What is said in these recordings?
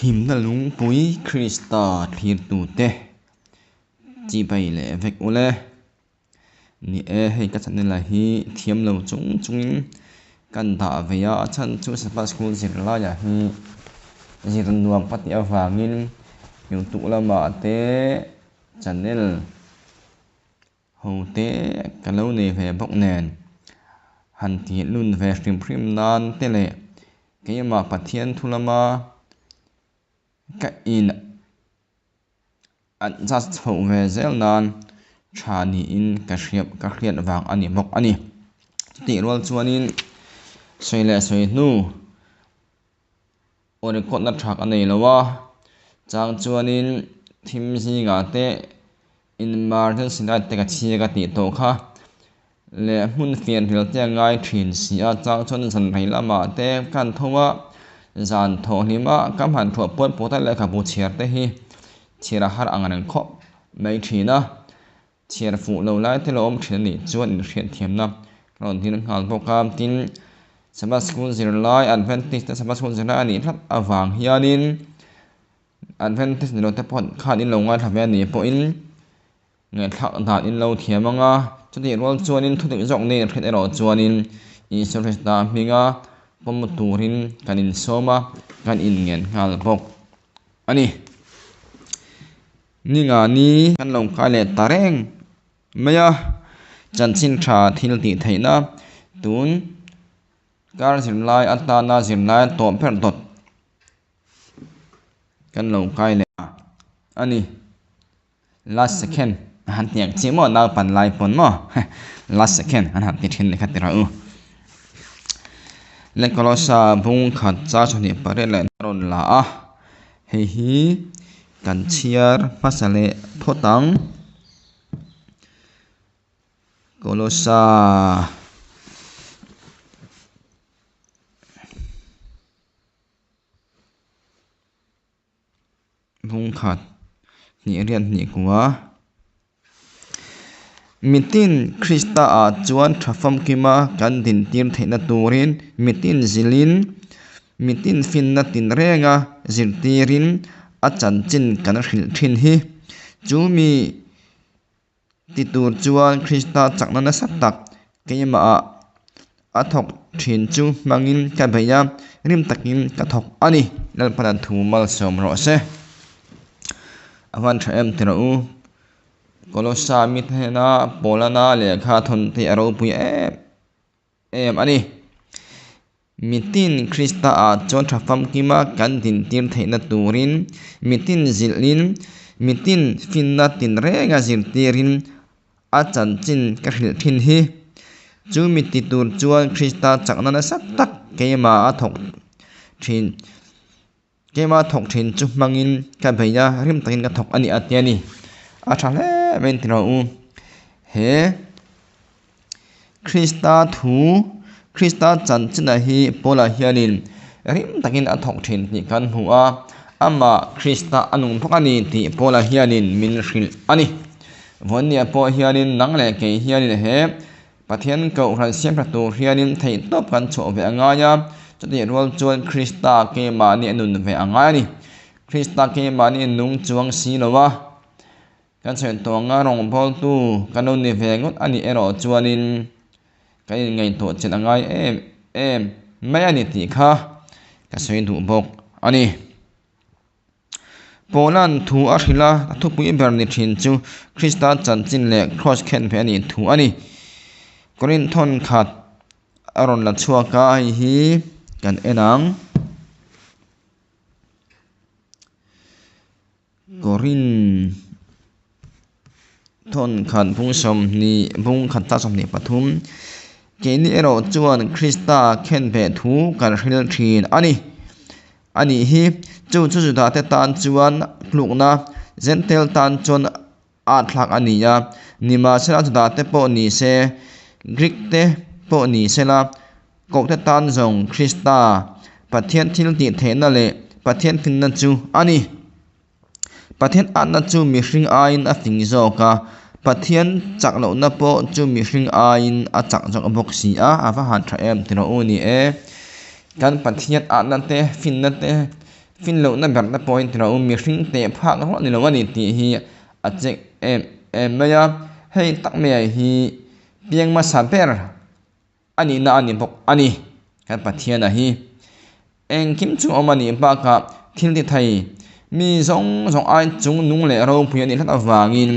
Himna lungpui Krista thlirtute chibai leh vek ule. Ni e, hei ka channel ah hi thiam lo chung chungin kan dah ve a, a chhan chu Sabbath School zirlaiah hi zir nuam ka tih avangin youtube lamah te channel Ho te ka lo nei ve bawk nen, han tih lun ve hrim hrim nan te leh keimah Pathian thu lama ka in adjust chhoh ve zel nan tha niin ka hriat ka hriat vang a ni bawk a ni. Chutih rual chuanin sawi leh sawi hnu aw record na tha ka nei lo a, chang chuanin thim zingah te emergency light te ka chhia ka tih tawh kha leh hmun fian hril te a ngai thin si a, chang chuan zan rei lamah te kan tho a, zan thawh hlim a ka hman thuah puat puat a lehkhabu chhiar te hi chhiar a har ang reng khawp mai thin a, chhiar fuh lo lai te lo awm thin a nih chuan inhriatthiamna ka rawn dil nghal bawk a, tin Sabbath school zirlai Adventist te Sabbath school zirlai a nih tlat avang hianin Adventist ni lo te pawh khan in lo ngaithla ve a nih pawhin ngaihthlak dan in lo thiam ang a, chutih rual chuanin thudik zawk nei hriat erawh chuanin Isua Krista hminga pawm turin kan insawm a, kan inngen nghal bawk a ni. Ni nga ni kan lo kai leh ta reng mai a, chanchin tha thil tih theihna tun kar zirlai atana zirlai tawh ber dawt. Kan lo kai leh a a ni. Last second a han ti ang chiah maw naupan lai pawn maw last second an han ti thin leh kha ti rawh u. Le Kolosa bung khat char sawhnih pariat leh a rawn la a, hei hi kan chhiar hmasa leh phawt ang. Kolosa. Bung khat hnih riat hnih kua mitin Krista ah chuan tha famkima kan din tir theihna turin mitin zilhin mitin finna tinrenga zirtirin a chanchin kan hrilh thin hi chu mi Ti tur chuan Krista chakna nasa tak keimahah a thawk thin chu hmangin ka bei a, rim takin ka thawk a ni. Lalpana thu malsawm rawh se. A van tha em ti rawh u. Kolosa mite hnena Paulana lehkha thawn te a ropui em em a ni. Mitin Krista-ah chuan tha famkima kan dintir theihna turin mitin zilhin, mitin finna tinrenga zirtirin a chanchin ka hrilh thin hi. Chu mi ti tur chuan Krista chakna nasa tak keimah a thawk thin. Keimah thawk thin chu hmangin ka bei a, rim takin ka thawk a ni a ti a ni. A tha hle mai an ti rawh u. He Krista thu, Krista chanchinah hi Paula hianin rim takin a thawk thin tih kan hmu a, amah Krista a nung bawk a ni tih Paula hianin min hrilh a ni. Vawinia pawh hianin nang leh kei hianin he Pathian Kohhran siamtha tur hianin theihtawp kan chhuah ve a ngai a, chutih rual chuan Krista keimahni a nun ve a ngai a ni. Krista keimahni nung chuang si lo a, kan sawi tawh anga rawngbawltu kan lo ni ve ngawt a nih erawh chuanin kan inngaihtuah chin a ngai em em mai a ni tih kha ka sawi duh bawk a ni. Paula'n thu a hrilh a, a thupui ber ni thin chu Krista chanchin leh kraws khen ve a nih thu a ni. Korinthawn khat a rawn la chhuak a, hei hi kan en ang. Korin thawn khat bung sawmhnih bung khat ta 23 keini erawh chuan Krista khenbeh thu kan hril thin a ni. A nih hi, chu chu Juda te tan chuan tlukna, Jentail tan chuan at thlak a ni a, nimahsela Juda te pawh ni se, Greek te pawh ni sela, Kohte tan zawng Krista, Pathian thil tih theihna leh Pathian finna chu a ni. Pathian atna chu mihring aiin a fing zawk a, Pathian chak lohna pawh chu mihring aiin a chak zawk bawk si a, a va han tha em ti rawh u ni e. Kan Pathian atna te, finna te, Fin lohna ber te pawhin ti lo, mihring teh phak ruah ni lo a ni tih hi a check em em mai a. Hei tak mai hi piang hmasa ber a nihna a ni bawk a ni. Kan Pathiana hi engkim chu awm a nih bakah thil ti thei mi zawng zawng ai chung nung leh ropui a nih hlat avangin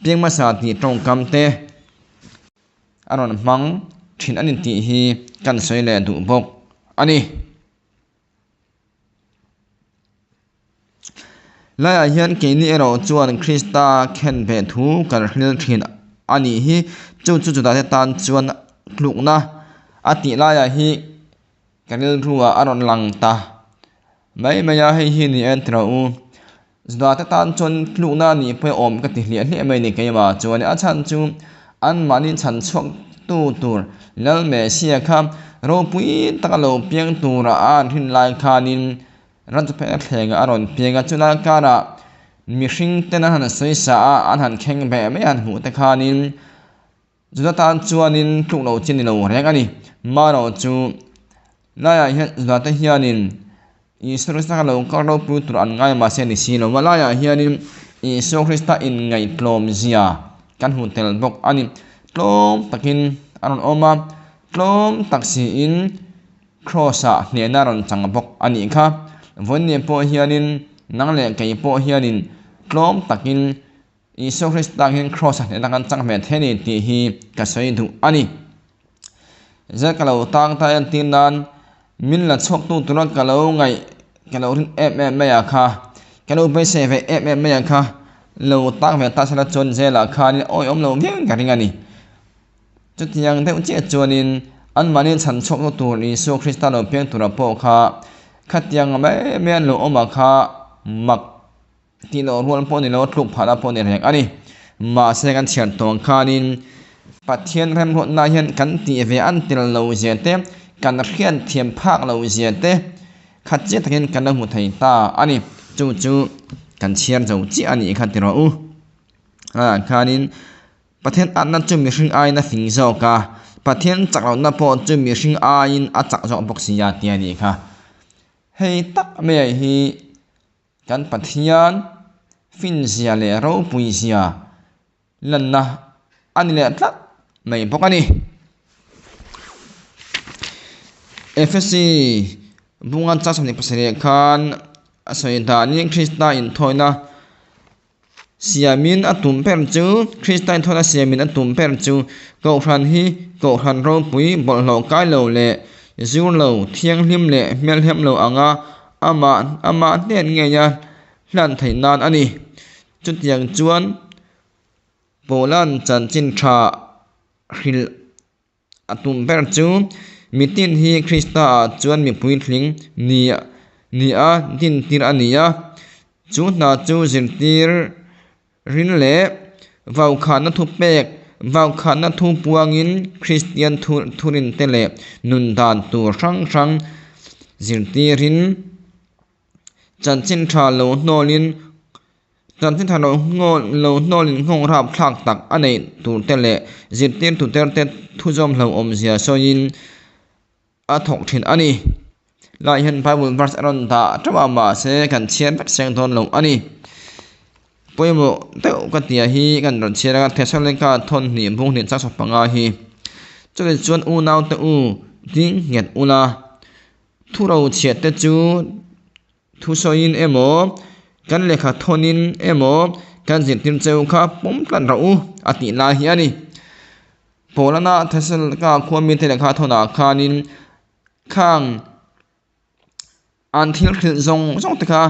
piang hmasa tih tawngkam te a rawn hmang thin a ni tih hi kan sawi leh duh bawk a ni. Laiah hian keini erawh chuan Krista khen ve thu kan hril thin a nih hi. Chu chu chutah te tan chuan tlukna a tih laiah hi ka rilruah a rawn lang ta mai mai a, hei hi ni en ti rawh u. Chutah te tan chuan tlukna a nih pawh awm ka ti hliah hliah mai a ni keimah chuan a chhan chu anmahni chhan chhuak tu tur Lal Messiah kha ropui taka lo piang tura a an hrin lai khanin ran chu phei a thleng a rawn piang a, chulai karah mihring ten an han sawi sa a, an han thleng ve mai a han hmuh te khanin Juda tan chuanin tluk lo chi ni lo reng a ni. Marawh chu laiah hian Juda te hianin Isua Krista kha lo kal ropui tur an ngai mahse ni si lo va, laiah hianin Isua Krista inngaihtlawm zia kan hmu tel bawk a ni. Tlawm takin a rawn awm a, tlawm tak siin Kraws-ah hnehna a rawn chang bawk a nih kha. Vawiin pawh hianin nang leh kei pawh hianin tlawm takin Isua Krista hian Kraws-a hnehna kan chang ve thei a ni tih hi ka sawi duh a ni. Zel ka lo tang ta entir nan min la chhuaktu tura ka lo ngaih ka lo rin em em mai ah kha, ka lo beisei ve em em mai ah kha lo tang ve ta sela chuan zelah khanin awihawm lo viauin ka ring a ni. Chutiang deuh chiah chuanin anmahni chhan chhuakna tur Isua Krista lo piang tura pawh kha khatiang mai mai an lo awm ah kha mak Tih loh rual pawh ni lo, tluk phahna pawh ni reng a ni. Mahse kan chhiar tawng khanin Pathian remruatna hian kan tih ve an tel lo zia te, kan hriat thiam phak lo zia te khat chiah takin kan lo hmu thei ta a ni. Chu chu kan chhiar zo chiah a nih kha ti rawh u. Ah khanin Pathian atna chu mihring aiin a fing zawk a, Pathian chak lohna pawh chu mihring aiin a chak zawk bawk si a ti a nih kha. Hei tak mai hi Kan Pathian finzia leh ropuizia lanna a ni leh tlat mai bawk a ni. Efesi bunga chang 27 khan a sawi danin Krista inthawina siamin a tum ber chu Krista inthawina siamin a tum ber chu Kohhran hi Kohhran ropui bawlhhlawh kai lo leh zur lo thianghlim leh hmelhem lo anga Amah amah hnen ngeia hlan theih nan a ni. Chutiang chuan Paula'n chanchin tha hrilh a tum ber chu mitin hi Krista-ah chuan mipui tling ni ni a dintir a ni a. Chu hna chu zirtir Rin leh vaukhahna thupek, vaukhahna thu puangin Kristian thurinte leh nun dan tur hrang hrang zirtirin chanchin tha lo hnawlin chanchin tha lo lo hnawlin nghawng rapthlak tak a neih turte leh zirtirtu terte thuzawm hlauhawmzia sawiin a thawk thin a ni. Lai hian Bible verse a rawn dah teuh a mahse kan chhiar vek seng dawn lo a ni. Pawimawh deuh ka tia hi kan rawn chhiar anga Thessalonica thawn hnih bung hnih chang 15 hi. Chutih chuan unau te u ding nghet ula thu ro chhiat te chu thu sawiin emaw kan lehkha thawnin emaw kan zirtir cheu kha pawm tlat rawh u a tih lai hi a ni. Paulana Thessalonica khua mite lehkha thawnah khanin khang an thil hrilh zawng zawng te kha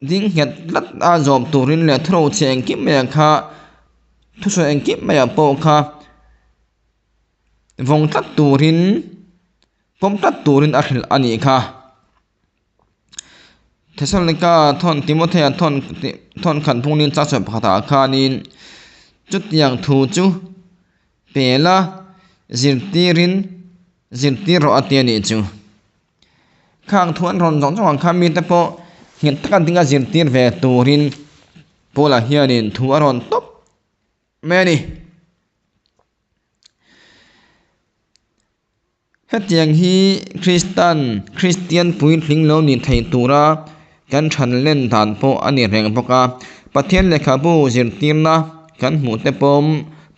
ding nghet tlat a zawm turin leh thuro chhe engkim mai ah kha thusawi engkim mai ah pawh kha vawng tlat turin pawm tlat turin a hrilh a nih kha. Thessalonica thawn Timothea thawn thawn khat phungin changchhuah pakhatah khanin chutiang thu chu pela zirtirin zirtir rawh a ti a nih chu. Khang thu an rawn zawng zawng ang kha mite pawh nghet taka dinga zirtir ve turin Paula hianin thu a rawn tawp mai a ni. Hetiang hi Kristan Kristian puitling lo ni thei tura kan than len dan pawh a ni reng bawk a. Pathian lehkhabu zirtirna kan hmuh te pawm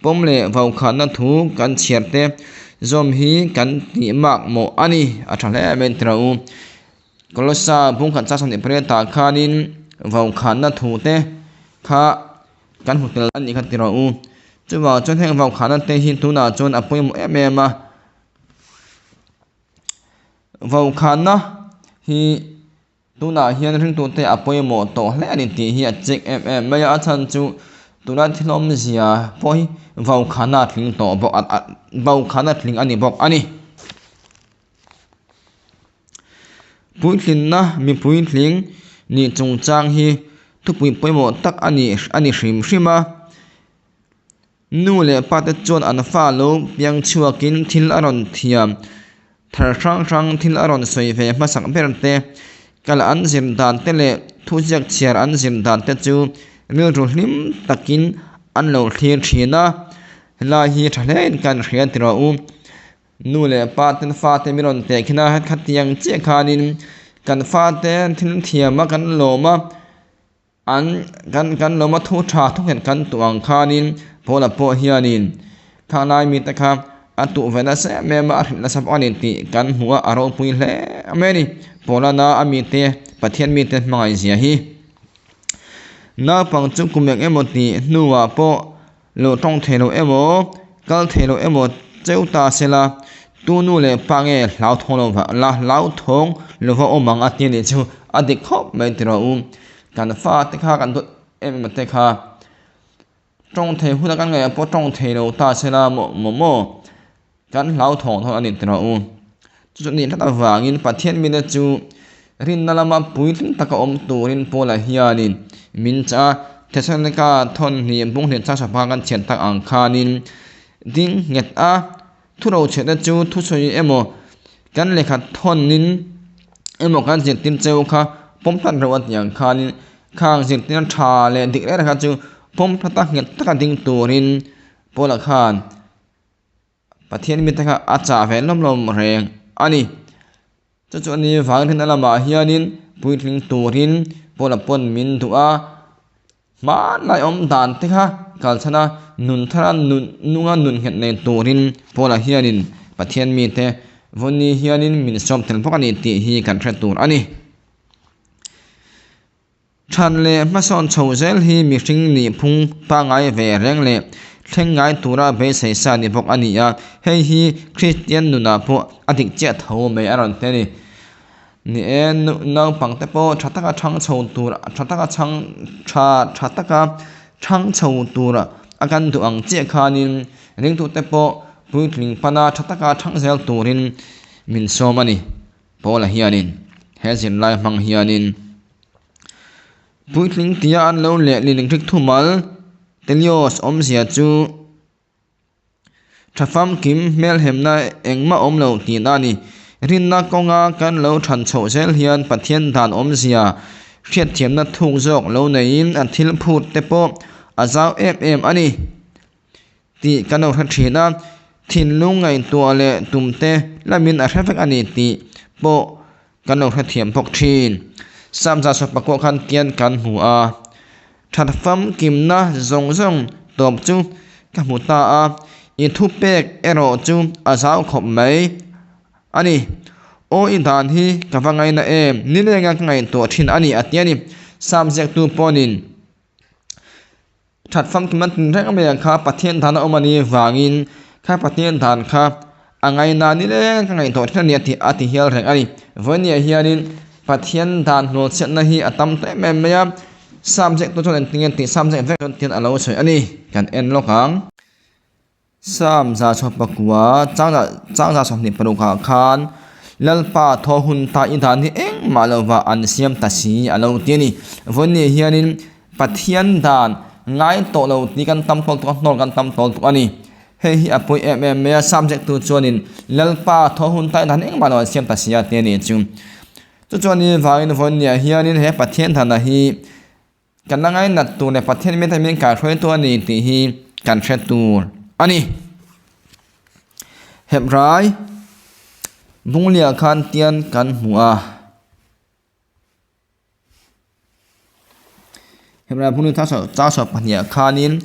pawm leh vaukhahna thu kan chhiar te zawm hi kan tih mak mawh a ni. A tha hle mai tira u. Kolossa bungkhat chak 28 ah khanin vaukhahna thu te kha kan hmu tel a nih kha ti rawh u. Chuvang chuan heng vaukhahna te hi tunah chuan a pawimawh em em a. Vaukhahna hi tunah hian ringtute a pawimawh tawh hle a ni tih hi a chek em em mai a. A chhan chu tuna thil awmzia pawh hi vaukhahna a tling tawh bawk a vaukhahna tling a ni bawk a ni. Puitlinna mipuitling nih chungchang hi thupui pawimawh tak a ni a ni hrim hrim a. Nu leh pa te chuan an fa lo piang chhuakin thil a rawn thiam thar hrang hrang thil a rawn sawi ve hmasak ber te, kal an zir dan te leh thuziak chhiar an zir dan te chu rilru hlim takin an lo thlir thin a. Helai hi tha hlein kan hria ti rawh u. Nu leh pa ten fate min rawn teh khin a, khatiang chiah khanin kan fate thil thiam a kan lawm a, an kan kan lawm a thu tha thu nghet kan tuh ang khanin Paula pawh hianin thalai mite kha a tuh ve nasa em em a, a hrilh nasa bawk a ni tih kan hmu a, a ropui hle mai a ni. Paulana a mite Pathian mite hmangaih zia hi. Naupang chu kum eng emaw tih hnuah pawh Lo tawng thei lo emaw, kal thei lo emaw cheu ta se la, tu nu leh pa nge hlauthawng lo va la hlauthawng lo va awm ang a ti a nih chu a dik khawp mai ti rawh u. Kan fa te kha kan dawt em em te kha tawng thei huna kan ngaihah pawh tawng thei lo ta se la maw maw kan hlauthawng thawn a ni ti rawh u. Chu chu nih hlat avangin Pathian mite chu rinna lama puitling taka awm turin Paula hianin min chah a, Thesalonika thawn hnih bung hnih chang sapa kan chhiat tak ang khanin ding nghet a, thu rochhiatna chu thusawi emaw kan lehkha thawnin emaw kan zirtir cheu kha pawm hlat reuh a tih ang khanin khang zirtirna tha leh dik reng reng kha chu pawm hlata nghet taka ding turin Paula khan Pathian mite kha a chah ve lawm lawm reng a ni. Chu chu a ni vang rinna lamah hianin puitling turin Paula pawn min duh a, hmanlai awm dan te kha kalchhan a, nun thara nun nunga nun nghet nei turin Paula hianin Pathian mite vawni hianin min sawm tel bawk a ni tih hi kan hre tur a ni. Than leh hmasawn chho zel hi mihring nih phung pangngai ve reng leh thleng ngai tura beisei sa ni bawk a ni a, hei hi Kristian nunah pawh a dik chiah tho mai a rawn ti a ni. Ni e, naupang te pawh tha taka chhang chho tur, tha taka chhang tha tha taka chhang chho tur a kan duh ang chiah khanin ringtute pawh puitling pana tha taka chhang zel turin min sawm a ni. Paula hianin he zirlai hmang hianin puitling tia an lo lehlin Greek thumal telios awmzia chu tha famkim hmelhemna engmah awm lo tihna a ni. Rinna kawnga kan lo than chhoh zel hian Pathian dan awmzia hriatthiamna thuk zawk lo neiin a thil phut te pawh a zau em em a ni. Tih kan lo hre thin a, thinlung ngaihtuah leh tum te lamin a hre vek a ni tih pawh kan lo hrethiam bawk thin. Samza sawpa pawh khan tian kan hmu a, that famkimna zawng zawng tawp chu ka hmu ta a, i thupek erawh chu a zau khawp mai a ni. Aw i dan hi ka va ngaina em, nilenga ka ngaihtuah thin a ni a ti a ni. Sam ziaktu pawnin. That famkim an tin reng mai ang kha Pathian dan a awm a ni vangin kha Pathian dan kha a ngaina ni leng ka ngaihtuah thin a ni a ti a ti hial reng a ni. Vawinia hianin Pathian dan hnualchhiatna hi a tam ta em em mai a, subject te chuan engtin nge tih subject vek chuan tian a lo sawi a ni kan en lawk ang. Psalm 119 chang 26 ah khan Lalpa thaw hun ta i dan hi engmah lova an siam ta si a lo ti a ni. Vawiin hianin Pathian dan ngai tawh lo tih kan tam tawl tuk a, hnawl kan tam tawl tuk a ni. Hei hi a pawi em em mai a, Psalm ziaktu chuanin Lalpa thaw hun ta i dan hi engmah lo an siam ta si a ti a ni chu. Chu chuan ni vangin vawiin hianin he Pathian dana hi Kan la ngainat tur leh Pathian mite min kaihruaitu a ni tih hi kan hre tur a ni. Hebrai. Bunglia khan tian kan hmu a. Hebrai bungli chang sawm pahnih ah khanin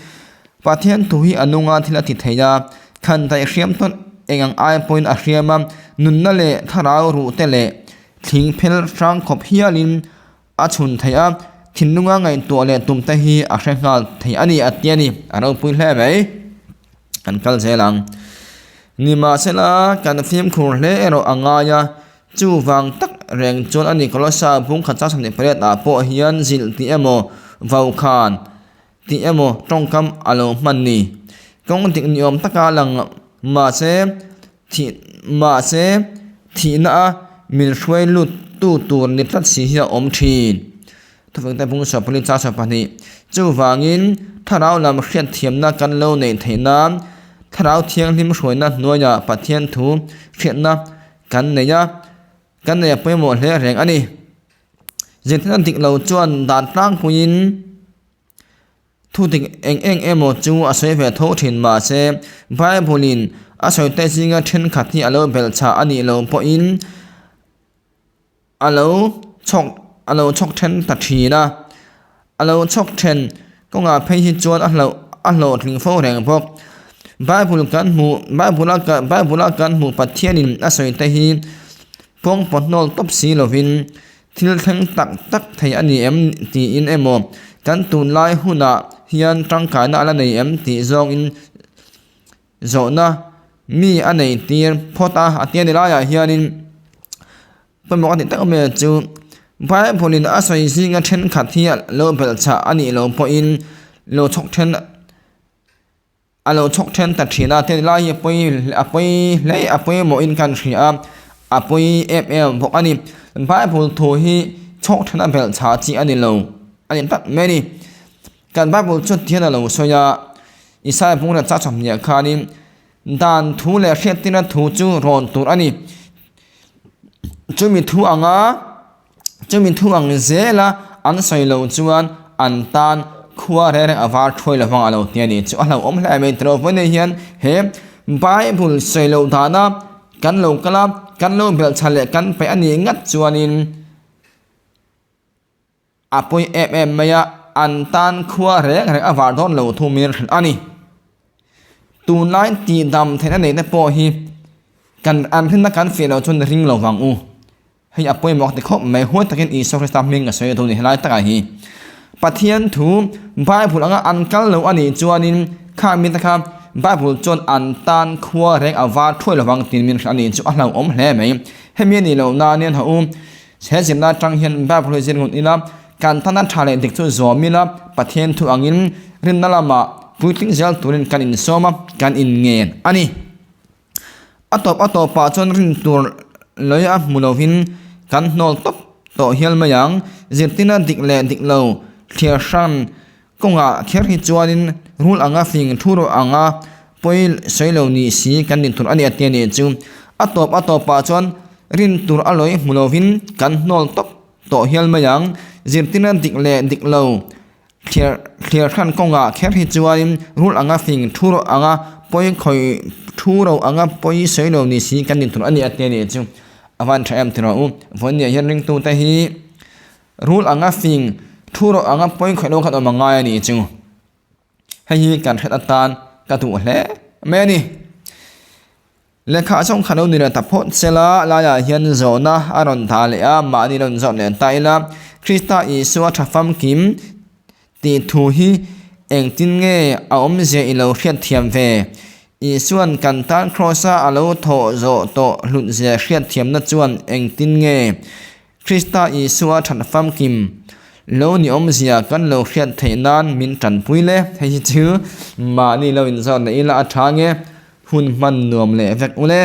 Pathian thu hi a nunga thil a ti thei a, khan daih hriam tawn eng ang ai pawhin a hriam a, nunna leh thlarau ruh te leh thling phel hrang khawp hialin a chhun thei a, thinlunga ngaihtuah leh tum te hi a hre nghal thei a ni a ti a ni, a ropui hle mai. Kan kal zel ang. Nimahsela kan fimkhur hle erawh a ngai a, chuvang tak reng chuan a ni Kolosa bung khat chang 28 ah pawh hian zilh tih emaw vaukhan tih emaw tawngkam a lo hman ni. Kawng dik ni awm taka lang mahse Thih mahse thihna a min hruai lut tu tur ni tlat si hi a awm thin. Thufingte bung sawmpali chang 12 Chuvangin thlarau lam hriatthiamna kan lo neih theih nan thlarau thianghlim hruaina hnuaiah Pathian thu hriatna kan nei a, kan nei a pawimawh hle reng a ni. Zirtirna dik lo chuan dan tlangpuiin. Thu dik eng eng emaw chu a sawi ve tho thin mahse, Bible-in a sawi te zinga thenkhat hi a lo belh chah a nih loh pawhin a lo chhawk a lo chhawk then ta thin a. A lo chhawk then kawngah phei hi chuan a hlauh a hlawhtling fo reng bawk. Bible kan hmuh Bible a Bible a kan hmuh Pathianin a sawi te hi pawngpaw hnawl tawp si lovin Thil thleng tak tak thei a ni em tiin emaw, kan tunlai hunah hian tangkaina a la nei em tih zawngin zawhna mi a nei tir phawt a, a tia ni laiah hianin pawimawh a tih tak mai chu Bible-in a sawi zinga thenkhat hi lo belh chah a nih loh pawhin lo chhawk then A lo chhawk then ta thin a, heti lai hi a pawi a pawi hle a pawimawhin kan hria a, a pawi em em bawk a ni. Bible thu hi chhawk then a belh chha chi a ni lo a ni tlat mai a ni. Kan Bible chu tihian a lo sawi a, Isaiah bung leh chak 20 khanin dan thu leh hriattirna thu chu rawn tur a ni. Chumi thu anga Chumi thu ang zela an sawi loh chuan an tan khua reng reng a var thuai lo vang a lo ti a ni. Chu a hlauhawm hle mai tiraw vawiin hian he Bible sawi loh dana kan lo kal a, kan lo belhchhan leh kan paih a nih ngat chuanin a pawi em em mai a, an tan khua reng reng a var dawn lo thu min hrilh a ni. Tunlai tihdam theihna neihna pawh hi kan an rinna kan fiah loh chuan ring lo vang u. Hei a pawimawh ti khawp mai, huai takin Isua Krista hming a sawi a duh ni helai takah hi. Pathian thu Bible anga an kal lo a nih chuanin kha mite kha Bible chuan an tan khua reng a var thuai lovang tiin min hrilh a nih chu a hlauhawm hle mai. Hemi a nih loh nan hian hawh u, he zirna atang hian Bible hi zir ngut ila, kan tana tha leh dik chu zawm ila, Pathian thu angin rinna lamah puitling zel turin kan insawm a, kan inngen a ni. A tawp a tawpah chuan rin tur lei a hmu lovin kan hnawl tawp tawh hial mai ang. Zirtina dik leh dik lo thliar hran kawngah kher hi chuanin rul anga fing thu rawh anga pawi sawi lo ni si kan rin tur a ni a ti a nih chu. A tawp a tawpah chuan rin tur a lei hmu lovin kan hnawl tawp tawh hial mai ang. Zirtina dik leh dik lo Thliar thliar hran kawngah kher hi chuanin rul anga fing thu rawh anga pawi khawi thu ro anga pawi sawi lo ni si kan intur a ni a ti a nih chu a van tha em ti rawh u. Vawinia hian ringtute hi rul anga fing thu rawh anga pawi khawi lo khan awm a ngai a nih chu. Hei hi kan hret atan ka duh hle mai a ni. Lehkha zawng kha lo ni leh ta phawt sela, laiah hian zawhna a rawn dah leh a, mahni rawn zawh leh ta ila, Krista Isua tha famkim tih thu hi engtin nge a awmzia i lo hriatthiam ve? Isua'n kan tan Kraws-a a lo thawh zawh tawh hlutzia hriatthiamna chuan engtin nge Krista Isua that famkim lo ni awmzia kan lo hriat theih nan min tanpui le? Hei hi chu mahni lo inzawt leh ila a tha nge? Hun hman nuam leh vek u le.